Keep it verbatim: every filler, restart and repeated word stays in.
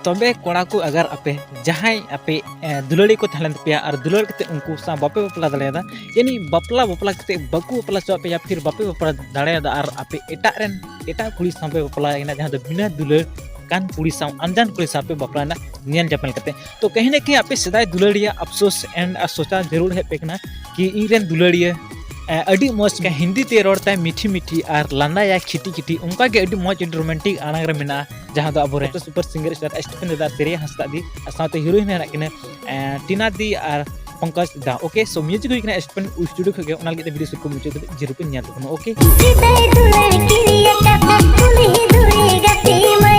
ᱛᱚᱵᱮ ᱠᱚᱲᱟ ᱠᱚ, ᱟᱜᱟᱨ ᱟᱯᱮ ᱡᱟᱦᱟᱸᱭ ᱟᱯᱮ ᱮ, ᱫᱩᱞᱟᱹᱲᱤ ᱠᱚ ᱛᱟᱦᱮᱸ ᱞᱮᱱ ᱛᱟᱯᱮᱭᱟ ᱟᱨ ᱫᱩᱞᱟᱹᱲ ᱠᱟᱛᱮ ᱩᱱᱠᱩ ᱥᱟᱶ ᱵᱟᱯᱮ ᱵᱟᱯᱞᱟ ᱫᱟᱲᱮᱭᱟᱫᱟ, ᱭᱟᱱᱤ ᱵᱟᱯᱞᱟ ᱵᱟᱯᱞᱟ ᱠᱟᱛᱮ ᱵᱟᱠᱚ ᱵᱟᱯᱞᱟ ᱦᱚᱪᱚᱣᱟᱜ ᱯᱮᱭᱟ, ᱯᱷᱤᱨ ᱵᱟᱯᱮ ᱵᱟᱯᱞᱟ ᱫᱟᱲᱮᱭᱟᱫᱟ ᱟᱨ ᱟᱯᱮ ᱮᱴᱟᱜ ᱨᱮᱱ, ᱮᱴᱟᱜ ᱠᱩᱲᱤ ᱥᱟᱶ ᱯᱮ ᱵᱟᱯᱞᱟᱭᱮᱱᱟ, ᱡᱟᱦᱟᱸ ᱫᱚ ᱵᱤᱱᱟᱹ ᱫᱩᱞᱟᱹᱲ ᱠᱟᱱ ᱠᱩᱲᱤ ᱥᱟᱶ, ᱟᱱᱡᱟᱱ ᱠᱩᱲᱤ ᱥᱟᱶ ᱯᱮ ᱵᱟᱯᱞᱟᱭᱮᱱᱟ ᱧᱮᱞ ᱧᱮᱯᱮᱞ ᱠᱟᱛᱮ, ᱛᱚ ᱠᱟᱹᱦᱤ ᱱᱟ ᱠᱟᱹᱦᱤ ᱟᱯᱮ ᱥᱮᱫᱟᱭ ᱫᱩᱞᱟᱹᱲᱤᱭᱟᱹ ᱟᱯᱥᱳᱥ ᱮᱱᱰ ᱥᱳᱪᱟ ᱡᱟᱹᱨᱩᱲ ᱦᱮᱡ ᱯᱮ ᱠᱟᱱᱟ ᱠᱤ ᱤᱧ ᱨᱮᱱ ᱫᱩᱞᱟᱹᱲᱤᱭᱟᱹ ᱮ, ᱟᱹᱰᱤ ᱢᱚᱡᱽ ᱦᱤᱱᱫᱤ ᱛᱮ ᱨᱚᱲ ᱛᱟᱭ ᱢᱤᱴᱷᱤ ᱢᱤᱴᱷᱤ ᱟᱨ ᱞᱟᱸᱫᱟᱭᱟᱭ ᱠᱷᱤᱴᱤ ᱠᱷᱤᱴᱤ, ᱚᱱᱠᱟ ᱜᱮ ᱟᱹᱰᱤ ᱢᱚᱡᱽ, ᱟᱹᱰᱤ ᱨᱳᱢᱟᱱᱴᱤᱠ ᱟᱲᱟᱝ ᱨᱮ ᱢᱮᱱᱟᱜᱼᱟ, ᱡᱟᱦᱟᱸ ᱫᱚ ᱟᱵᱚᱨᱮᱱ ᱥᱩᱯᱟᱨ ᱥᱤᱝᱜᱟᱨ ᱥᱴᱟᱨ ᱥᱴᱤᱯᱷᱮᱱ ᱫᱟᱫᱟ, ᱥᱮᱨᱮᱭᱟ ᱦᱟᱸᱥᱫᱟ ᱫᱤ, ᱟᱨ ᱥᱟᱶᱛᱮ ᱦᱤᱨᱳᱭᱤᱱ ᱦᱮᱱᱟᱜ ᱠᱤᱱᱟ ᱮ, ᱴᱤᱱᱟ ᱫᱤ ᱟᱨ ᱯᱚᱝᱠᱚᱡᱽ ᱫᱟ᱾ ᱳᱠᱮ, ᱥᱳ ᱢᱤᱭᱩᱡᱤᱠ ᱦᱩᱭ ᱠᱟᱱᱟ ᱮᱥᱴᱤᱯᱷᱮᱱ ᱥᱴᱩᱰᱤᱭᱳ ᱠᱷᱚᱱ ᱜᱮ, ᱚᱱᱟ ᱞᱟᱹᱜᱤᱫ ᱛᱮ ᱵᱷᱤᱰᱤᱭᱳ ᱥᱩᱨ ᱠᱷᱚᱱ ᱢᱩᱪᱟᱹᱫ ᱫᱷᱟᱹᱵᱤᱡ ᱡᱟᱹᱨᱩᱲ ᱯᱮ ᱧᱮᱞ ᱛᱟᱵᱚᱱᱟ᱾ ᱳᱠᱮ᱾ ᱥᱤᱫᱟᱹᱭ ᱫᱩᱞᱟᱹᱲ ᱠᱤᱨᱤᱭᱟ ᱠᱟᱛᱷᱟ ᱠᱩᱞᱦᱤ ᱫᱷᱩᱲᱤ ᱜᱟᱛᱮ ᱢᱟ